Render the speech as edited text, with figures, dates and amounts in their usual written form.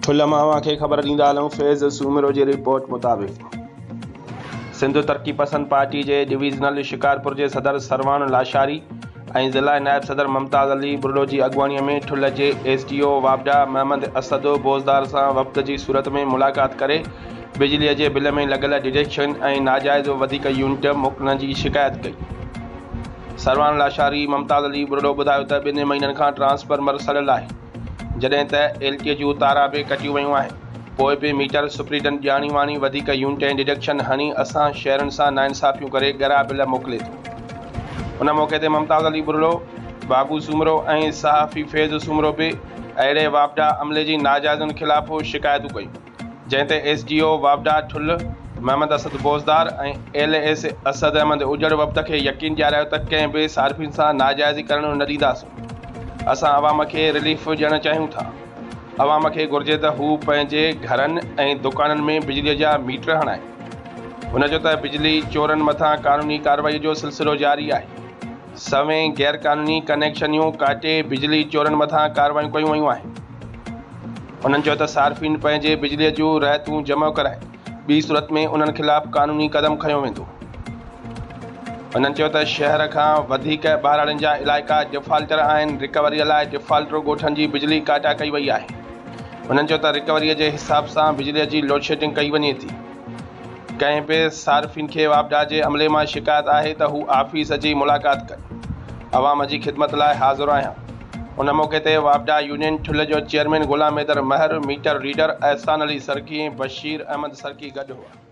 ٺلهه مان اوهان کي خبر ڏيندا هلون فيض سومرو جي رپورٽ مطابق سنڌ ترقي پسند پارٽي جي ڊويزنل شڪارپور جي صدر سرواڻ لاشاري ۽ ضلعي نائب صدر ممتاز علي ٻرڙو جي اڳواڻي ۾ ٺلهه جي ايس ڊي او واپڊا محمد اسد بوزدار سان وفد جي صورت ۾ ملاقات ڪري بجلي جي بل ۾ لڳل ڊڊڪشن ۽ ناجائز وڌيڪ يونٽ موڪلڻ جي شڪايت ڪئي. سرواڻ لاشاري ممتاز علي ٻرڙو ٻڌايو ته ٻن مهينن کان ٽرانسفارمر سڙيل آهي. جڏهن ته ايل ٽي جون تارا به ڪٽيون ويون آهن، پوء به ميٽر سپريڊنٽ ڄاڻي واڻي وڌيڪ يونٽ ۽ ڊڊڪشن هڻي اسان شهرين سان ناانصافيون ڪري ڳرا بل موڪلي ٿو. ان موقعي تي ممتاز علي ٻرڙو، بابو سومرو ۽ صحافي فيض سومرو به اهڙي واپڊا عملي جي ناجائزين خلاف شڪايتون ڪيون. جنهن تي ايس ڊي او واپڊا ٺلهه محمد اسد بوزدار ۽ ايل ايس اسد احمد اجڙ وفد کي يقين ڏياريو ته ڪنهن به صارفين سان ناجائزي ڪرڻ نه ڏينداسون، اسان عوام کي رليف ڏيڻ چاهيون ٿا، عوام کي گهرجي ته هو پنهنجي گهرن ۽ دڪانن ۾ بجلي جا ميٽر هڻائين. هن چيو ته بجلي چورن مٿان قانوني ڪارروائي جو سلسلو جاري آهي، سوين غيرقانوني ڪنيڪشنيون ڪاٽي بجلي چورن مٿان ڪارروايون ڪيون ويون آهن. هنن چيو ته صارفين پنهنجي بجلي جون رهتون جمع ڪرائين، ٻي صورت ۾ انهن خلاف قانوني قدم کنيو ويندو. هنن چيو ته شهر کان وڌيڪ ٻهراڙين جا علائقا ڊفالٽر آهن، رڪوري لاء ڊفالٽر ڳوٺن جي بجلي ڪاٽا ڪئي وئي آهي. هنن چيو ته رڪوري جي حساب سان بجلي جي لوڊشيڊنگ ڪئي وڃي ٿي. ڪنهن به صارفين کي واپڊا جي عملي مان شڪايت آهي ته هو آفيس اچي ملاقات ڪن، عوام جي خدمت لاء حاضر آهيان. ان موقعي تي واپڊا يونين ٺلهه جو chairman Ghulam Haider Mehar, meter reader Ehsan Ali Sarki ۽ Bashir Ahmed Sarki گڏ هئا.